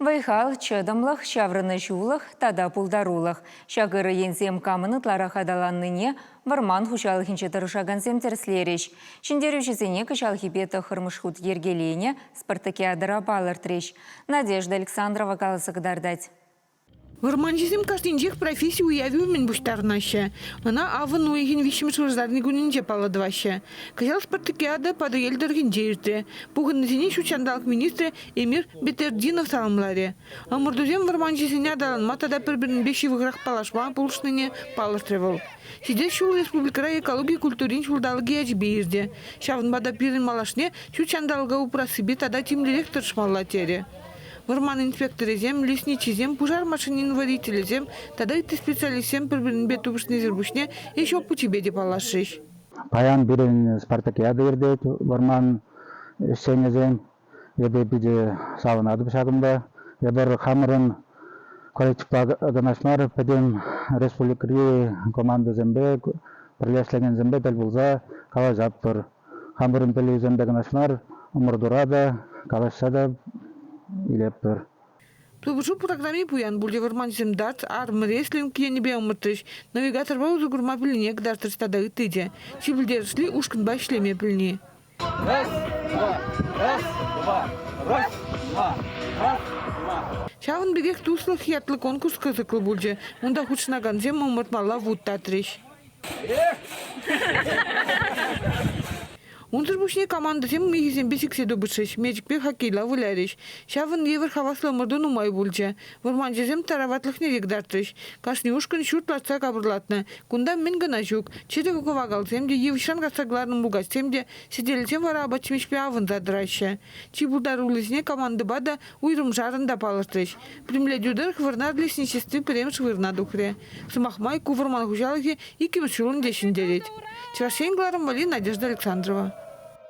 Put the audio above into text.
Вӑй-хал, чӑтӑмлӑх, ҫаврӑнӑҫулӑх тата пултарулӑх. Ҫак ырӑ енсем камӑн ытларах аталаннине вӑрман хуҫалӑхӗнче тӑрӑшакансем тӗрӗслерӗҫ. Ҫӗнтерӳҫӗсене кӑҫалхипе тӑххӑрмӗш хут йӗркеленӗ спартакиадӑра палӑртрӗҫ. Надежда Александрова каласа кӑтартать. Вӑрманҫӑсем кашнинчех професси уявӗ умӗн пуҫтарӑнаҫҫӗ. Ӑна авӑн уйӑхӗн виҫҫӗмӗш вырсарни кунӗнче паллӑ тӑваҫҫӗ. Кӑҫал спартакиада Патӑрьел тӑрӑхӗнче иртрӗ. Пухӑннисене ҫут ҫанталӑк министрӗ Эмир Бетердинов саламларӗ. Ӑмӑртусем вӑрманҫӑсене аталанма тата пӗр-пӗринпе ҫывӑхрах паллашма пулӑшнине палӑртрӗ вӑл. Ҫитес ҫул республикӑра экологи культурин ҫулталӑкӗ ячӗпе иртӗ. Ҫавӑнпа та пирӗн малашне ҫут ҫанталӑка упрассипе тата тимлӗрех тӑрӑшмалла, терӗ. Вӑрман инспекторӗсем, лесничисем, пушар машинин водителӗсем тата ытти специалистсем пӗр-пӗринпе тупӑшнисӗр пуҫне ӗҫ опычӗпе те паллашрӗҫ. Паян пирӗн спартакиада иртет вӑрман ӗҫченӗсен. Эпӗ питӗ савӑнатӑп ҫакӑнпа. Эпир хамӑрӑн коллективпа кӑна мар, пӗтӗм республикӑри командӑсемпе, пӗрле ӗҫлекенсемпе тӗл пулса калаҫатпӑр. Хамӑрӑн пӗлӳсемпе кӑна мар, ӑмӑртура та, калаҫса та илетпӗр. Тупӑшу программи пуян пулчӗ вӑрманҫӑсем дартс, армрестлинг енӗпе ӑмӑртрӗҫ, навигаторпа усӑ курма пӗлнине кӑтартрӗҫ тата ытти те. Чи пӗлтерӗшли ушкӑнпа ӗҫлеме пӗлни. Раз, два, раз, два, раз, два, раз, два. Ҫавӑн пекех Туслӑх ятлӑ конкурс кӑсӑклӑ пулчӗ. Унта хутшӑнакансем ӑмӑртмалла вут татрӗҫ. Унсӑр пуҫне командӑсем михӗсемпе сиксе тупӑшрӗҫ, мечӗкпе хоккейла вылярӗҫ. Ҫавӑн евӗр хаваслӑ ӑмӑрту нумай пулчӗ. Вӑрманҫӑсем тараватлӑхне те кӑтартрӗҫ. Кашни ушкӑн ҫурт лартса капӑрлатнӑ. Кунта мӗн кӑна ҫук. Чӗрӗ кӑвакалсем те, йывӑҫран касса кӑларнӑ мулкачсем те, сӗтелсем вара апат-ҫимӗҫпе авӑнса тӑраҫҫӗ. Чи пултаруллисене командӑпа та, уйрӑмшарӑн та палӑртрӗҫ. Пӗтӗмлетӳ тӑрӑх Вӑрнар лесничестви пӗрремӗш вырӑна тухрӗ. Сӑмах май, ку вӑрман хуҫалӑхӗ иккӗмӗш ҫул ӗнтӗ ҫӗнтерет. Чӑваш Ен кӑларӑм валли Надежда Александрова.